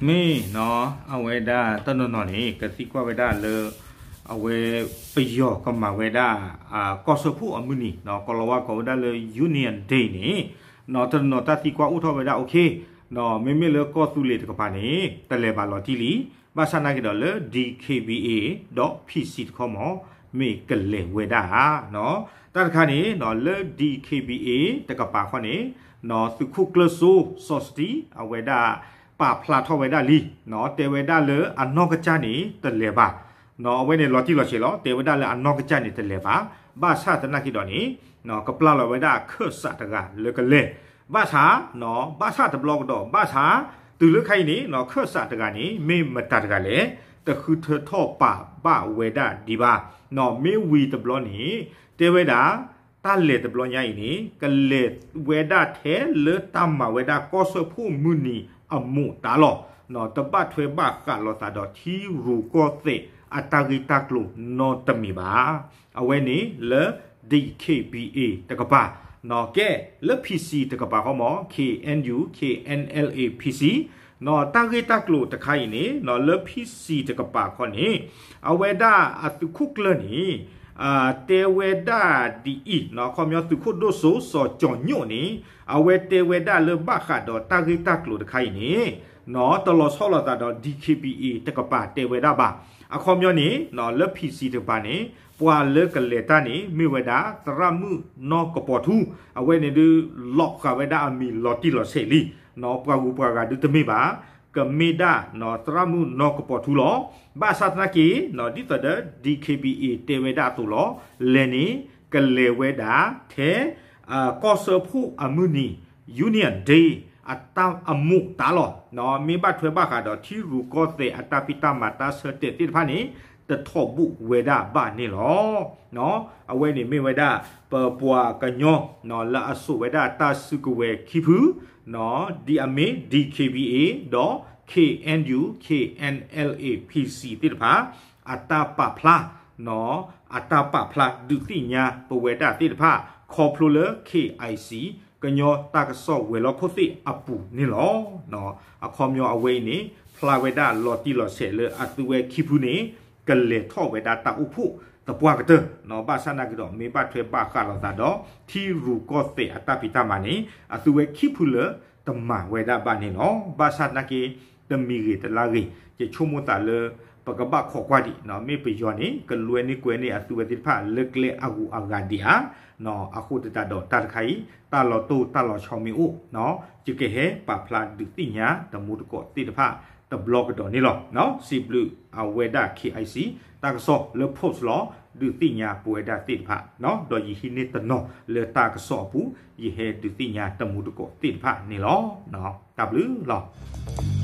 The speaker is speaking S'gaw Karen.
မ့ၢ်နီၤ အဝဲဒၣ်တနီၤနီၤန့ၣ် ကသံကွၢ်ဝဲဒၣ်လၢ အဝဲပယီၤကမၤဝဲဒၣ် ကီၢ်စၢဖှိၣ်အမုၢ်နံၤ ကီၤလၤဝါကိးဝဲဒၣ်လၢ Union Day န့ၣ် နီၤတနီၤနီၤတၢ်သံကွၢ်အိၣ်ထီၣ်ဝဲဒၣ် okay နီၤ မ့မ့ၢ်လၢကီၢ်သူလ့ၤတကပၤန့ၣ် တလဲၤဘၣ်လီၤတံၢ်လံ, ဘၣ်ဆၣ်နာ်က့ဒီးလၢ D K B A ဒီး P C တခီမီၤ မ့ၢ်ကလဲၤဝဲဒၣ်ဧါ နီၤ တၢ်တခါန့ၣ် နီၤလၢ D K B A တကပၤခီန့ၣ် နီၤသုးခိၣ်ကျၢၢ်စိစီၤစတံ အဝဲဒၣ် ပာ်ဖျါထီၣ်ဝဲဒၣ်လံ နီၤ တဲဝဲဒၣ်လၢအနီၢ်ကစၢ်န့ၣ် တလဲၤဘၣ် နီၤ အဝဲန့ၣ်လီၤတံၢ်လီၤဆဲးလီၤ တဲဝဲဒၣ်လၢအနီၢ်ကစၢ်န့ၣ်တလဲၤဘၣ်, ဘၣ်ဆၣ်သနာ်က့ဒီးန့ၣ် ကပျၢ်လီၤဝဲဒၣ်ခၢၣ်စးတဂၤလၢကလဲၤ, ဘၣ်ဆၣ် နီၤ ဘၣ်ဆၣ်တဘျီကဒီး ဘၣ်ဆၣ် တုၤလၢခါအံၤန့ၣ် နီၤ ခၢၣ်စးတဂၤန့ၣ် မ့ၢ်မတၤတဂၤလဲၣ်, တဃုထၢထီၣ်ပာ်ဘၣ်ဝဲဒၣ်ဒံးဘၣ်, နီၤ မ့ၢ်ဝံၤတဘျီန့ၣ် တဲဝဲဒၣ် တၢ်လဲၤတဘျီညါအံၤန့ၣ် ကလဲၤဝဲဒၣ်ထဲလၢတၢ်မၤဝဲဒၣ်ကီၢ်စၢဖှိၣ်မုၢ်နံၤအမိၢ်တၢ်လီၤ, နီၤ တဘၣ်ထွဲဘၣ်ဃးလိာ်သးဒီးထံရူၢ်ကီၢ်သဲးအတၢ်ဂ့ၢ်တၢ်ကျိၤနီတမံၤဘၣ်, အဝဲန့ၣ်လၢ D K B A တကပၤ, နီၤ ကဲ လၢ P C တကပၤခီမီၤ K N U K N L A P C, နီၤ တၢ်ဂ့ၢ်တၢ်ကျိၤတခါအံၤန့ၣ် နီၤ လၢ P C တကပၤခီန့ၣ် အဝဲဒၣ်အသုးခိၣ်ကျၢၢ်န့ၣ် တဲဝဲဒၣ်ဒ်အံၤ နီၤ အခီပညီသုးခိၣ်ဒိၣ်စိစီၤကၠီၤညိၣ်န့ၣ် အဝဲတဲဝဲဒၣ်လၢဘၣ်ဃးဒီးတၢ်ဂ့ၢ်တၢ်ကျိၤတခါအံၤန့ၣ် နီၤ တလီၤဆီလိာ်သးဒီး D K B A တကပၤတဲဝဲဒၣ်ဘၣ်, အခီပညီန့ၣ် နီၤ လၢ P C တကပၤန့ၣ် ပှၤလၢကလဲၤတၢ်န့ၣ် မ့ၢ်ဝဲဒၣ်သရၣ်မုၣ်နီၢ်ကပီၤထူ, အဝဲန့ၣ်ဒုး လီၤဃာ်ဝဲဒၣ်အမံၤလီၤတံၢ်လီၤဆဲးလံ, နီၤ ပှၤဂုၤပှၤဂၤဒုးတမ့ၢ်ဘၣ်, ကမ့ၢ်ဒၣ် နီၤ သရၣ်မုၣ်နီၢ်ကပီၤထူလီၤ, ဘၣ်ဆၣ်သနာ်က့ နီၤ ဒ်သိးဒီး D K B A တဲဝဲဒၣ်အသိးလီၤ, လဲၤန့ၣ် ကလဲၤဝဲဒၣ်ထဲ ကီၢ်စၢဖှိၣ်အမုၢ်နံၤ Union Day အတၢ်အမိၢ်တၢ်လီၤ, နီၤ မ့ၢ်ဘၣ်ထွဲဘၣ်ဃးဒီးထံရူၢ်ကီၢ်သဲးအတၢ်ဖံးတၢ်မၤတၢ်ဆၢတဲာ်သ့ၣ်တဖၣ်န့ၣ် တထီၣ်ဘူးဝဲဒၣ်ဘၣ်န့ၣ်လီၤ, နီၤ အဝဲန့ၣ်မ့ၢ်ဝဲဒၣ် ပပှၤကညီ နီၤ လၢအစိာ်ဝဲဒၣ်တၢ်စုကဝဲၤခံဖု နီၤ ဒ်အမ့ၢ် D K B A ဒီး K N U K N L A P C သ့ၣ်တဖၣ် အတၢ်ပာ်ဖျါ နီၤ အတၢ်ပာ်ဖျါဒုးသ့ၣ်ညါပဝဲဒၣ်သ့ၣ်တဖၣ် ခီဖျိလၢ K I C ကညီတၢ်ကစီၣ်ဝဲၤလီၢ်ခိၣ်သ့ၣ်အပူၤန့ၣ်လီၤ, အခီပညီအဝဲအံၤန့ၣ် ဖျါဝဲဒၣ်လီၤတံၢ်လီၤဆဲးလၢအသုဝဲခံဖုန့ၣ် ကလဲၤထီၣ်ဝဲဒၣ်တၢ်အိၣ်ဖှိၣ်သပှၢ်ကတၢၢ်, နီၤ ဘၣ်ဆၣ်သနာ်က့ဒီး မ့ၢ်ဘၣ်ထွဲဘၣ်ဃးလိာ်သးဒီး ထံရူၢ်ကီၢ်သဲးအတၢ်ဖံးတၢ်မၤန့ၣ် အသုဝဲခံဖုလၢတမၤဝဲဒၣ်ဘၣ်န့ၣ်လီၤ, ဘၣ်ဆၣ်သနာ်က့ တမံၤဂ့ၤတလါဂ့ၤ ယဆိကမိၣ်သးလၢ ပကဘၣ်ခိးကွၢ်ဒံး မ့ၢ်ပယီၤန့ၣ် ကလွဲန့ၢ်ကွဲန့ၢ်အသုဝဲသ့ၣ်တဖၣ်လၢကျဲအဂုၤအဂၤဒံးဧါ, နီၤ အဃိသတးဒီးတၢ်တခါအံၤ တၢ်လီၤတိၢ်တၢ်လီၤဆီမ့ၢ်အိၣ် နီၤ ယကဟဲပာ်ဖျါဒုးသ့ၣ်ညါတမူတကိးသ့ၣ်တဖၣ်တဘျီကဒီးန့ၣ်လီၤ, နီၤ စံးဘျုးအဝဲဒၣ် K I C တၢ်ကစီၣ်လၢ post လီၤ ဒုးသ့ၣ်ညါပဝဲဒၣ်သ့ၣ်တဖၣ်, နီၤ ဒီးယဟံးန့ၢ်တနီၤလၢတၢ်ကစီၣ်အပူၤ ယဟဲဒုးသ့ၣ်ညါတမူတကိးသ့ၣ်တဖၣ်န့ၣ်လီၤ, နီၤ တၢ်ဘျုးလီၤ.